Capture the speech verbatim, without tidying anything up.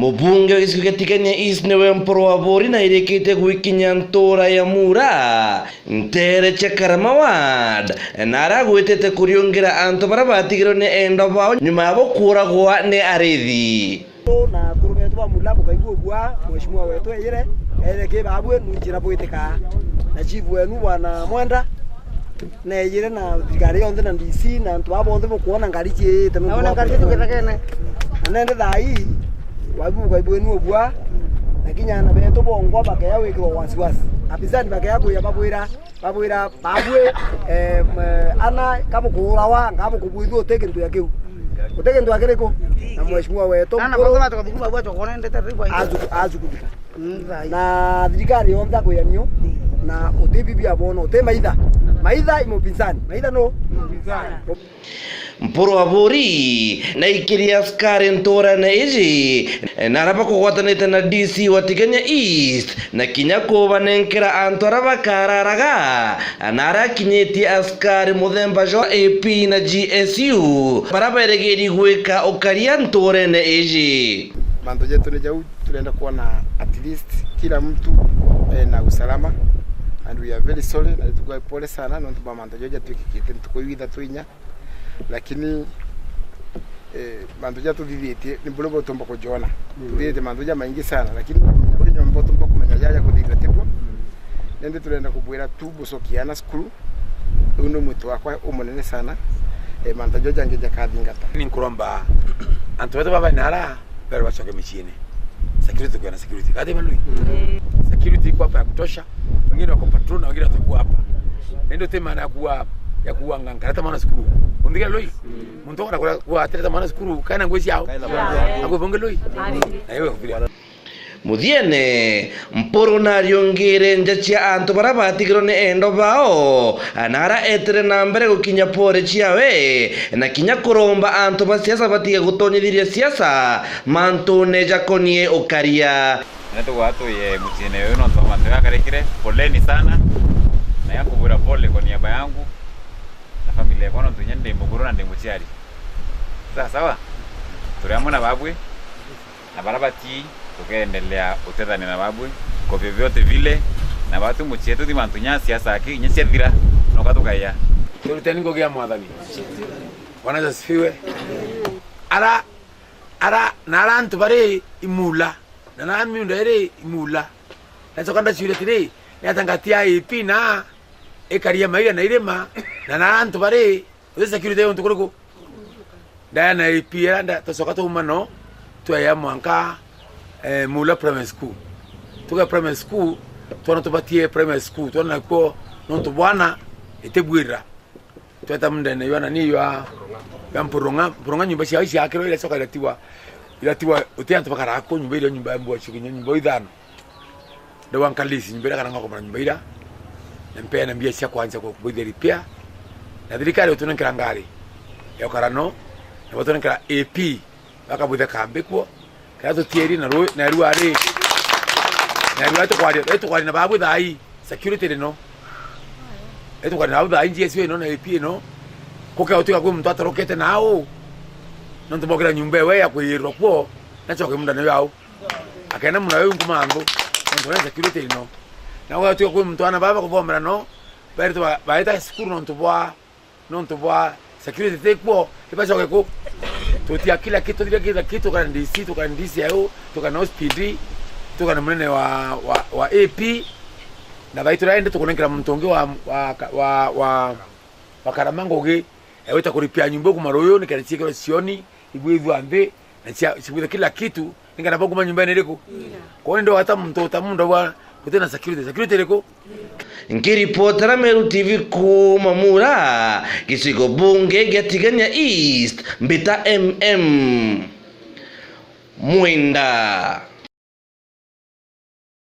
Mubunge wa gicigo gia Tigania East niwe Mpuru Aburi na irikitie gwikinya ntuura ya Mura, nteere cia Karama Ward, na aria agwitite kuriungira antu baria batigirwe ni endwa bao nyuma ya bo kuuragwa ni arithi. Na akuru betu ba Mura bukaigua ubua, mheshimiwa wetu ejire, ere ki babue nunjira bwitikaa. Na chief wenu bwana Mwenda, neejire na thirikari yonthe na D C na antu baa bonthe bukwona ngari ciiite nuntu bwa ngari ciitu githagene. Na nende thaa ii, wabu bukaibwenu ubua, na kinya ana betu bongwa bakeya wikirwa wasiwasi. Apisani bakeya kuya babwira, babwira babue, eh, m-, ana kabukuurawa, ngabukubwithua uti kintu ya kiu. Uti kintu ya kiriku? Na mheshimiwa wetu ana Mpuru bato batukathukuma bwa tokone ndete ribwa. Azu-, azukuthika. Mm, thaa ii. Na thirikari yonthe akwianio, na uti bibi abona, uti maitha. Maitha i mupinzani. Maitha no? Mpuru Aburi naikirie askari ntuurene iji, na aria bakugwatanite na D C wa Tigania East, na kinya kubanenkera antu aria bakararaga, na aria akinyitie askari muthemba jwa A P na G S U, baria berigiri gwika ukaria ntuurene iji. Mantu jetu ni jau. Turenda kuona at least kila mtu ena usalama, and we are very sorry, na nitukuga pole sana nontu bwa mantu jaja twikikite ntuku iu ithatu inya, lakini, eh, mantu jaja tuthithitie ni buria butumba kujoona. Mm. Tuthithitie mantu ja maingi sana, lakini buri nyomba utumba kumenya jaja kuthithia tiguo. Nindi turenda kubwira tu bucokie ana cukuru. Riu ni mwito wakwa umunene sana, eh, mantu jaja jangi jakathingata. Ni nkuromba antu betu baba nara bero bacoke miciini. Security, tukiwa na security. Kati balui. Security iko hapa ya kutosha. Wengine wako patrol na wengine watakuwa hapa. Na ndio tema ya kuwa, ya kuwa nganga. Hata mwana cukuru. Undiga lui. Muntu akora kuwa atireta mwana cukuru, kana ngwe ciao. Ako bonge lui. Na yewe kufiria. Muthiene, Mpuru nariungire nja cia antu baria batigirwe ni endwa bao, na aria etire na mbere gukinya pole ciawe, na kinya kuromba antu ba siasa batige gutonyithiria siasa mantune jakonie ukaria. Ni tugwatwiye muciine uyu nontu bwa mantu jakarikire. Poleni sana, na yakubwira pole kwa niaba yangu na familia yakwa, nontu inya ndi mukuru na ndi muciari. Sawa sawa, turi amwe na babwi. Na baria batii, tukeendelea gutethania na babwi kwa vyovyote vile, na batu mucii tuthi mantu nya siasa aki inya ciathira, noka tukaia. Turuteni ngugi ya Mwathani. Bwana Yesu asifiwe. Ara, ara, na ara antu bari imula, na na miunda iri imula. Nacoka ndaciuria atiri, ni ata ngati ya A P na ikaria maira na irima, na na ara antu bari, uthi security ya untu kuriku? Ndaya na A P era nda-, twacoka twauma no, twaya mwanka, eh, Mula Primary School. Tuga Primary School, twana tubatie Primary School, twana nakuo nontu bwana itibwirira. Tweta mundene ywa nani ywa, ywa Mpurung'a, Mpurung'a nyumba ciao ciakirwe iracoka iratiwa, iratiwa uti antu bakaraga kuo, nyumba iria nyumba ya mbua cikinya nyumba ithano. Ndauga nkalisi nyumba iria kana ngakomora nyumba iria, na mpeana mbia cia kwanjia ku-, kubwithia repair, na thirikari gutunenkera ngari ya ukara no, na batunenkera A P bakabwithia kambi kuo, kana tutieri na rui, na rua ri, na rua tukwaria, tukwaria na babu thaa ii, security ri no, tukwaria na babu thaa ii, G S U ino na A P ino, kuke gutuika kwi muntu atorokete nau, nontu bokira nyumba ewe ya kwirirwa kuo, nacoke munda nayo au. Akena muna uyu nkuma nthu, nontu bari security ino. Na gwatuika kwi muntu ana baba kuthomera no, bairite ba-, baita cukuru nontu bwa, nontu bwa security ti kuo, ibacoke ku. Tutia kila kitu, tutia kila kitu, tukana D C, tukana D C I O, tukana O C P D, tukana munene wa, wa, wa A P. Na thaituraende tukunenkera muntu ungi wa, wa, wa, wa, wa Karama ngugi, ewita kuripia nyumba kuma ruyu, nikenda ciikirwe cioni, ibwithua nthi, na cia-, cibwithe kila kitu, nikenda bauma nyumbene iriku? Kwou ni ndogata muntu uta mundu wa gutina security. Security iriku? Nkiripotera Meru T V kuuma Mura, gicigo bunge gia Tigania East, mbita M M Mwenda.